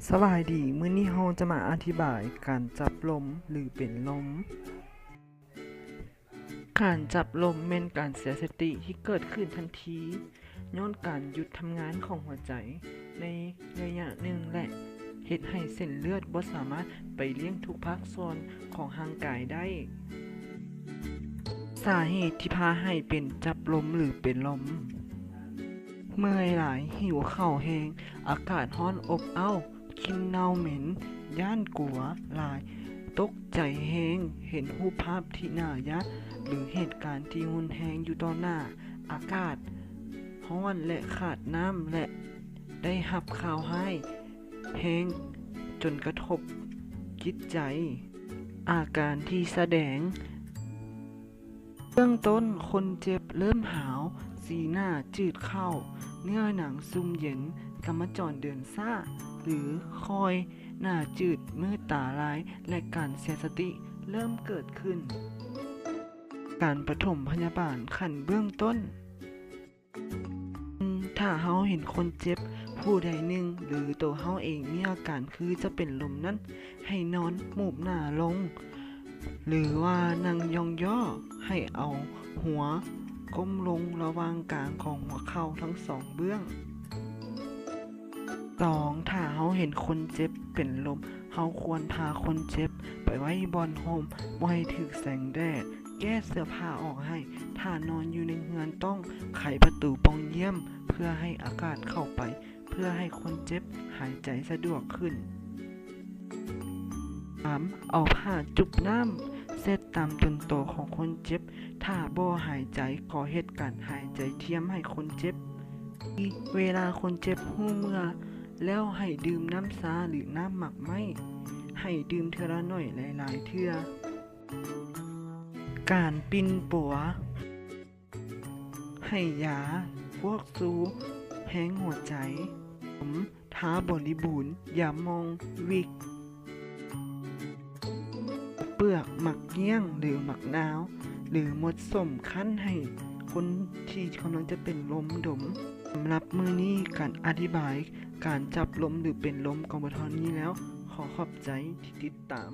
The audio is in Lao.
ສະບາຍດີ, ມື້ນີ້ເຮົາຈະມາອະທິບາຍການຈັບລົມ ຫຼື ເປັນລົມ. ການຈັບລົມແມ່ນການເສຍສະຕິທີ່ເກີດຂຶ້ນທັນທີ ຍ້ອນການຢຸດທຳງານຂອງຫົວໃຈໃນໄລຍະໜຶ່ງ ແລະ ເຮັດໃຫ້ເສັ້ນເລືອດບໍ່ສາມາດໄປລ້ຽງທຸກພາກສ່ວນຂອງຮ່າງກາຍໄດ້. ສາເຫດທີ່ພາໃຫ້ເປັນຈັບລົມ ຫຼື ເປັນລົມ. ເມື່ອຍຫຼາຍ, ຫິວເຂົ້າແຮງ, ອາກາດຮ້ອນອົບເອົ້າ, ກິ່ນເນົ່າເໝັນ, ຢ້ານກົວຫຼາຍ, ຕົກໃຈແຮງ, ເຫັນຮູບພາບທີ່ໜ້າຢ້ານ ຫຼື ເຫດການທີ່ຮຸນແຮງຢູ່ຕໍ່ໜ້າ, ອາກາດຮ້ອນ ແລະ ຂາດນ້ຳ ແລະ ໄດ້ຮັບຂ່າວຮ້າຍແຮງຈົນກະທົບຈິດໃຈ. ອາການທີ່ສະແດງ. ເບື້ອງຕົ້ນ, ຄົນເຈັບເລີ່ມຫາວ, ສີໜ້າຈືດເຂົ້າ, ເນື້ອໜັງຊຸ່ມເຢັນ, ກຳມະຈອນເດີນຊ້າ ຫຼື ຄ່ອຍໜ້າຈືດ, ມືດຕາລາຍ ແລະ ການເສຍສະຕິເລີ່ມເກີດຂຶ້ນ. ການປະຖົມພະຍາບານຂັ້ນເບື້ອງຕົ້ນ. ຖ້າເຮົາເຫັນຄົນເຈັບຜູ້ໃດໜຶ່ງ ຫຼື ໂຕເຮົາເອງມີອາການຄືຈະເປັນລົມນັ້ນ, ໃຫ້ນອນໝູບໜ້າລົງ ຫຼືວ່ານັ່ງຢ່ອງຍໍ້, ໃຫ້ເອົາຫົວກົ້ມລົງລະຫວ່າງກາງຂອງຫົວເຂົ່າທັງສອງເບື້ອງ. ສອງ, ຖ້າເຮົາເຫັນຄົນເຈັບເປັນລົມ, ເຮົາຄວນພາຄົນເຈັບໄປໄວ້ບ່ອນຮົ່ມ, ບໍ່ໃຫ້ຖືກແສງແດດ, ແກ້ເສື້ອຜ້າອອກໃຫ້. ຖ້ານອນຢູ່ໃນເຮືອນ, ຕ້ອງໄຂປະຕູປ່ອງຢ້ຽມ ເພື່ອໃຫ້ອາກາດເຂົ້າໄປ, ເພື່ອໃຫ້ຄົນເຈັບຫາຍໃຈສະດວກຂຶ້ນ. ສາມ, ເອົາຜ້າຈຸບນ້ຳເຊັດຕາມຕົນໂຕຂອງຄົນເຈັບ. ຖ້າບໍ່ຫາຍໃຈ, ຂໍເຮັດການຫາຍໃຈທຽມໃຫ້ຄົນເຈັບ. ເວລາຄົນເຈັບຮູ້ເມື່ອແລ້ວ, ໃຫ້ດື່ມນ້ຳຊາ ຫຼື ນ້ຳໝາກໄມ້. ໃຫ້ດື່ມເທື່ອລະໜ້ອຍຫຼາຍໆເທື່ອ. ການປິ່ນປົວ. ໃຫ້ຢາພວກຊູແຮງຫົວໃຈ, ທາບໍລິບູນ, ຢາໝອງ, ວິກ, ເປືອກໝາກກ້ຽງ ຫຼື ໝາກນາວ ຫຼື ມົດສົ້ມ ຄັ້ນໃຫ້ຄົນທີ່ກຳລັງຈະເປັນລົມດົມ. ສຳລັບມື້ນີ້, ການອະທິບາຍການຈັບລົມ ຫຼື ເປັນລົມ ກໍໝົດເທົ່ານີ້ແລ້ວ. ຂໍຂອບໃຈທີ່ຕິດຕາມ.